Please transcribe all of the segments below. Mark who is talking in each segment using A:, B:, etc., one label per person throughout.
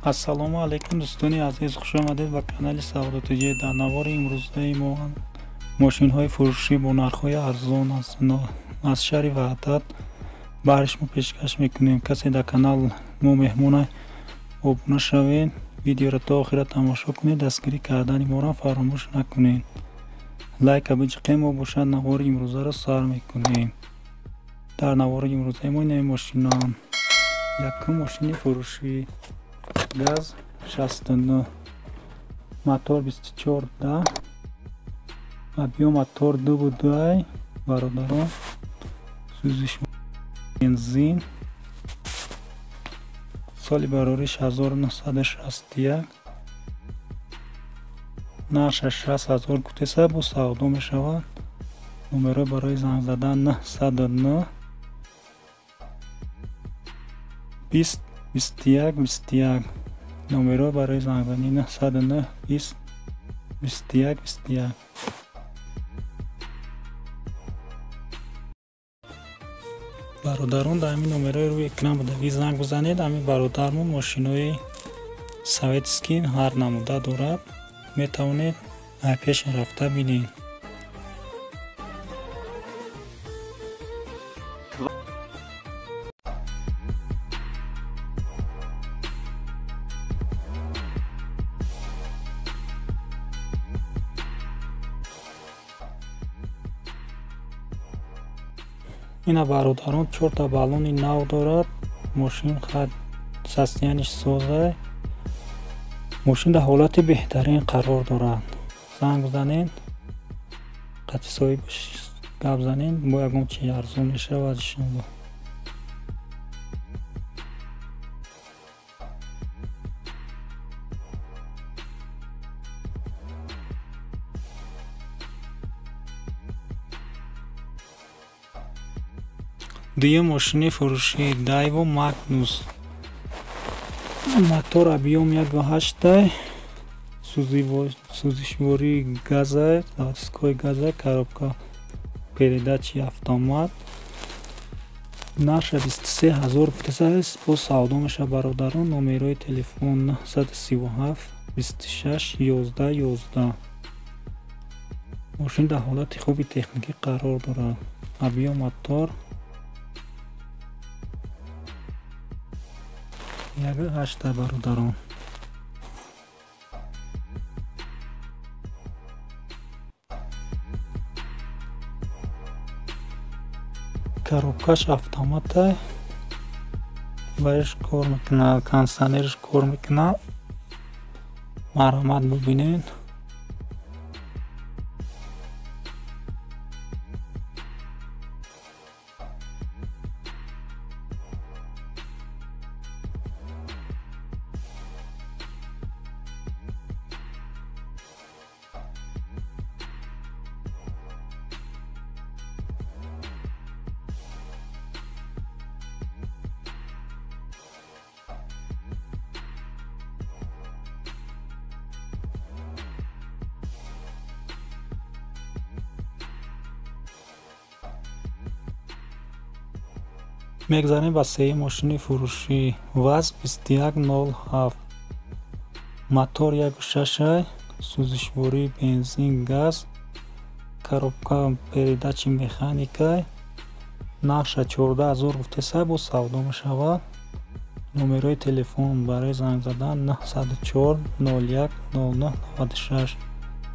A: Ассалому алайкум дӯстони азиз, хуш омадед ба канали Савдо ТЖ. Дар навори имрӯзаи мо мошинҳои фурӯшӣ бо нархҳои арзон аз шаҳри Ваҳдат барои шумо пешкаш мекунем. Касе дар канал мо меҳмона, обуна шавед, видеоро то охира тамошо кунед, дастгирӣ кардани моро фаромӯш накунед. Лайка биҷиқем, мо бошад навори имрӯзаро сар мекунем. Дар навори имрӯзаи мо ин мошинам якум мошини фурӯшӣ газ 69, мотор 24 да, объем мотор 2,2 бародарон, сӯзиш бензин, соли барориш 1961, нархаш 60 000 гуфтеса, бо савдо мешавад. Номерҳо барои занг задан 909 20 21 21. Номерҳо барои зангзанӣ 909 20 21 21. Бародарон, дар ҳамин номерҳои рӯи экран будагӣ занг бизанед. Ҳамин бародармон мошинои советский ҳар намуда дорад, метавонед пеш рафта бинед. Ина бародарон, 4 баллони нав дорад. Мошин састияниш соза, мошин дар ҳолати беҳтарин қарор дорад. Занг бизанед, қатъи соҳибаш гап занед, бо ягон чи арзон мешавад иншоаллоҳ. Дуюм мошини фурӯшӣ Дайво Магнус, мотор объем 1,8, сӯзишвории газа, заводской газа, коробка передачи автомат, нархаш 23 000 гуфтааст, бо савдо мешавад бародарон. Номерҳои телефон 937 26 11 11. Мошин дар ҳолати хуби техникӣ қарор дорад. Объем мотор 1,8 бародарон. Коробкаш автомата, вайш кор мекунад, кондиционерш кор мекунад. Марҳамат бибинед. Мегзарем ба сеюм мошини фурӯшӣ ВАЗ 2107, мотор 1,6, сӯзишвории бензин газ, коробка передачи механика, нархаш 14 000 гуфтеса, бо савдо мешавад. Номерҳои телефон барои занг задан 904 01 09 96.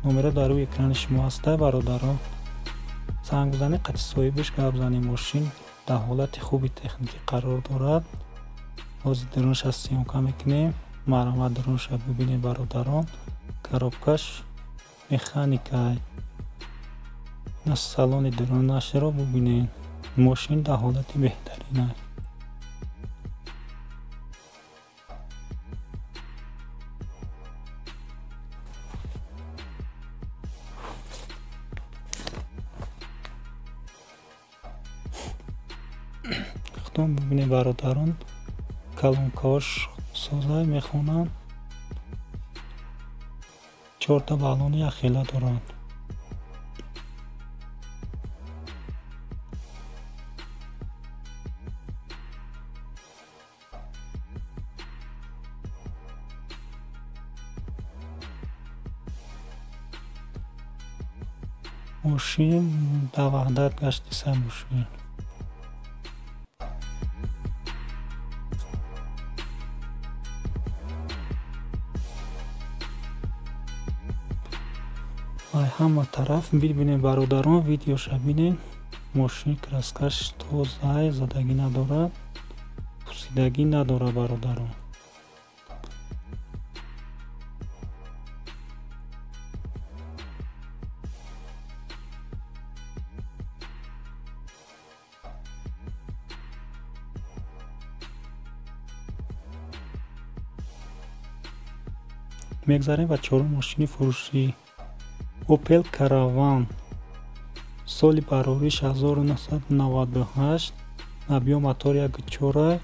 A: Номерҳо дар рӯи экрани шумо ҳаста бародарон. Занг бизанед, қатъи соҳибаш гап занед. Мошин дар ҳолати хуби техникӣ қарор дорад. Ҳозир дарунша съёмка мекунем. Марҳамат дарунша бибинед бародарон. Коробкаш механика. Салони дарунашро бибинед. Мошин дар ҳолати беҳтарин аст. Худтон бибинед бародарон, колонкаҳош соза мехонанд. 4 баллони якхела доранд. Мошин дар Ваҳдат гаштиса мошин. Ай ҳама тараф бибинед бародарон, видеоша бинед. Мошин краскаш тозай, задагӣ надорад, пусидагӣ надорад бародарон. Мегзарем ба чорум мошини фурӯшӣ. Opel Caravan, соли барориш 1998, объём мотор 1.4,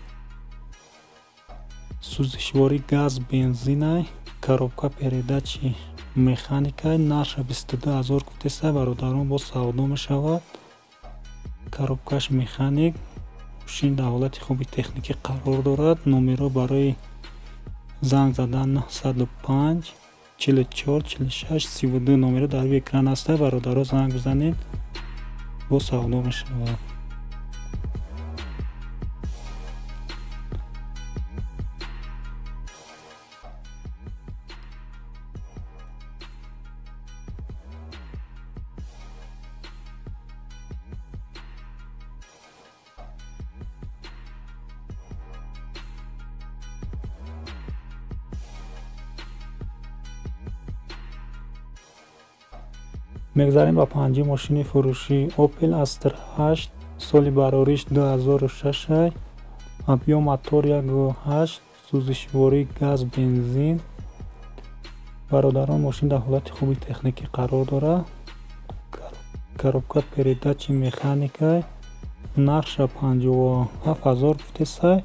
A: сӯзишворӣ газ бензинай, коробка передачи механикай, нарха 22 000 гуфтеса бародарон, боз савдо мешавад. Коробкаш механик, мошин дар ҳолати хуби техникӣ қарор дорад. Номерҳо барои занг задан 905 44 46 32 номерҳо дар рӯи экран ҳастанд. Бародаро занг бизанед, боз савдо мешавад. Мегзарем ба панҷи мошини фурӯшӣ. Opel Astra 8, соли барориш 2006, объём мотор 1.8, сӯзишворӣ газ бензин. Бародарон, мошин дар ҳолати хуби техникӣ қарор дорад. Коробка передачи механикай, нархша 57 000 гуфтесай.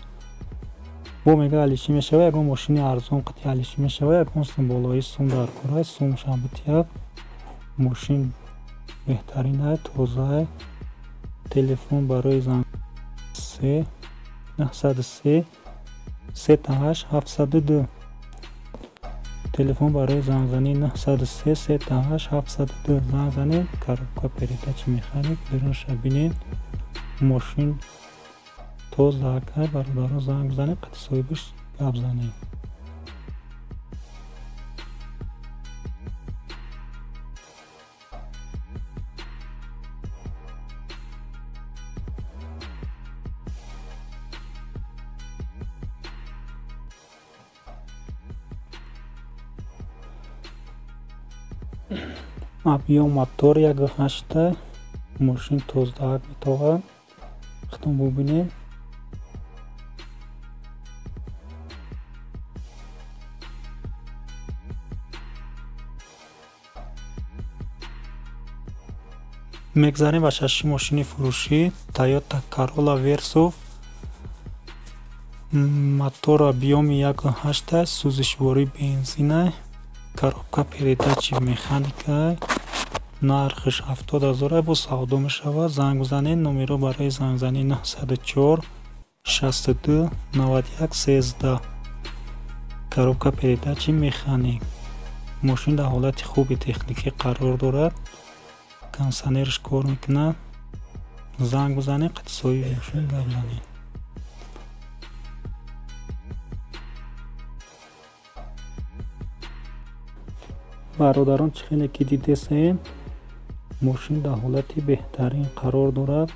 A: Бо мега алишӣ мешавад, ягон мошини арзон қати алишӣ мешавад, ягон сум болои сум дар корай, сумшам битиҳад. Мошин беҳтаринай, тозай. Телефон барои занг 3 903 38 702. Телефон барои зангзанӣ 903 38 702. Занг занед. Коробка передачи механик, берунша бинед. Мошин тоза акай, бародарон занг бизанед, қати соҳибаш гап занед. Объём мотор 1.8, мошин тоздаак метовад. Худтон бубинед. Мегзарем ба шаши мошини фурӯшӣ. Toyota Corolla Verso, мотор объёми 1.8, сӯзишворӣ бензинай, коробка передачи механикай, нархш 70 000 боз савдо мешавад. Занг бизанед. Номерҳо барои зангзанӣ 904 62 91 13. Коробка передачи механик. Мошин дар ҳолати хуби техникӣ қарор дорад. Кондиционерш кор мекунад. Занг бизанед, қати соҳиби мошин гап занед. Бародарон, чӣ хеле ки дидесен, мошин дар ҳолати беҳтарин қарор дорад.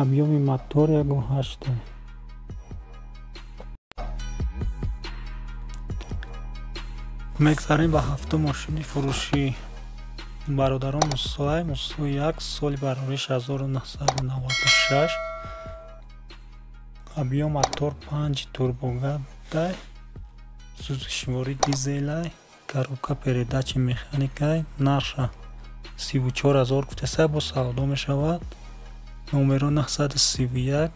A: Объёми мотор 1.8. Мегзарем ба ҳафтум мошини фурӯшӣ. Бародарон, Мусои Мусои 1, соли барориш 1996, Объем мотор 5 турбогадай, сӯзишворӣ дизелай, коробка передачи механикай, нарха 34 000 гуфтеса, бо савдо мешавад. Номеро 931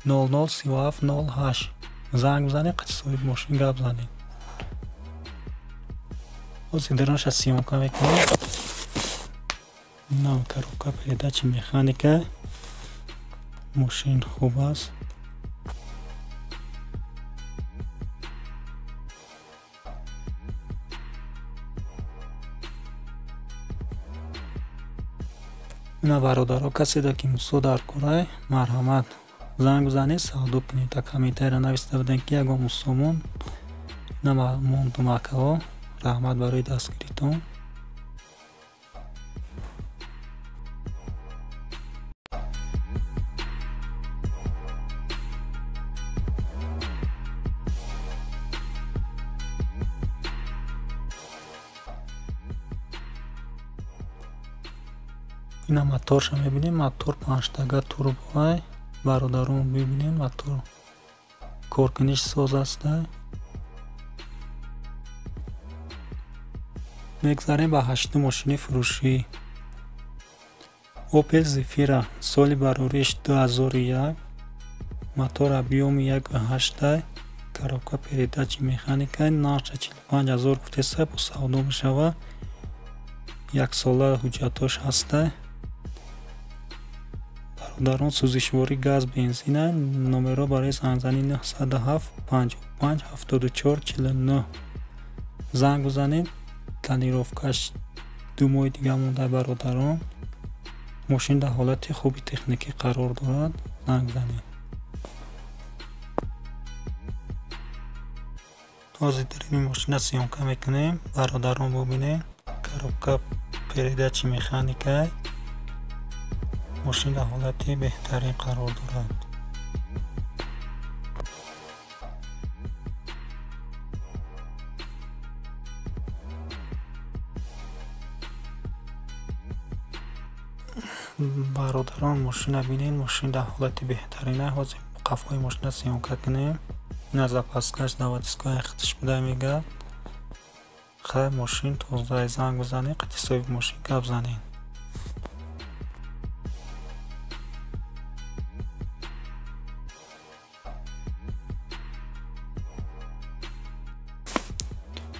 A: 00 37 08. Занг бизанед, қати соҳиби мошин гап занед. Ҳозир даронша съёмка мекунем. Инам коробка передачи механика. Мошин хуб аст. Ина бародаро, каседа ки мусо дар корай, марҳамат занг бизанед, савдо кунед. Та комментария нависта будем ки ягон мусомон ина мондум акаҳо. Раҳмат барои дастгиритон. Ина моторша мебинем, мотор 5-тага турбоай. Бародарон бибинем, мотор коркуниш соз аст. Мегзарем ба 8 мошини фурӯшӣ. Opel Zafira, соли барориш 2001, мотор объёми 1.8, коробка передачи механика, нарха 45 000 гуфтеса, бо савдо мешавад. Яксола ҳуҷҷатош ҳаста. Бародарон, сӯзишворӣ газ бензина. Номеро барои зангзанӣ 907 55 74 49. Занг бизанед. Тонировкаш 2 моҳи дига монда бародарон. Мошин дар ҳолати хуби техникӣ қарор дорад. Занг бизанед. Ҳозир дарини мошина съёмка мекунем. Бародарон бубинед, коробка передачи механика. Мошин дар ҳолати беҳтарин қарор дорад. Бародарон, мошина бинед, мошин дар ҳолати беҳтарина. Ҳозир қафои мошина съёмка кунем. Ина запаскаш заводской хитиш буда мегӯяд. Хай, мошин тоза. Занг бизанед, қати соҳиби мошин гап занед.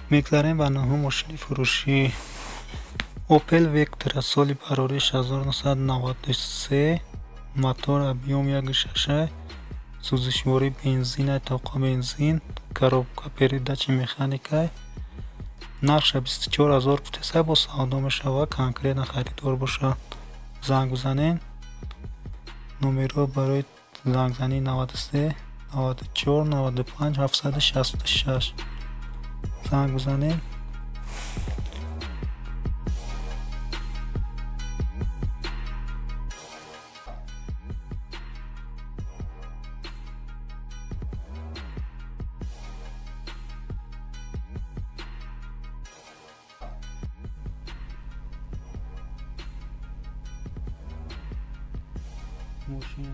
A: Мегзарем ба 9 мошини фурӯшӣ. Opel Vectra, соли барориш 1993, мотор объем 1.6, сӯзишворӣ бензина, тоқа бензин, коробка передачи механика. Нархша 24 000 гуфтеса, бо савдо мешавад. Конкретно харидор бошад, занг бизанед. Номеро барои зангзанӣ 93 94 95 766. Занг бизанед. Мошин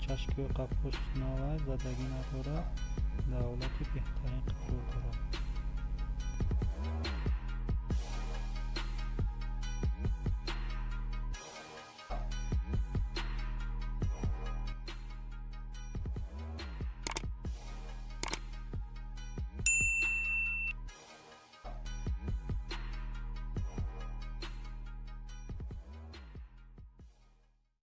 A: чашкиҳои қафош навай, задагӣ надорад, дар ҳолати беҳтарин қарор дорад.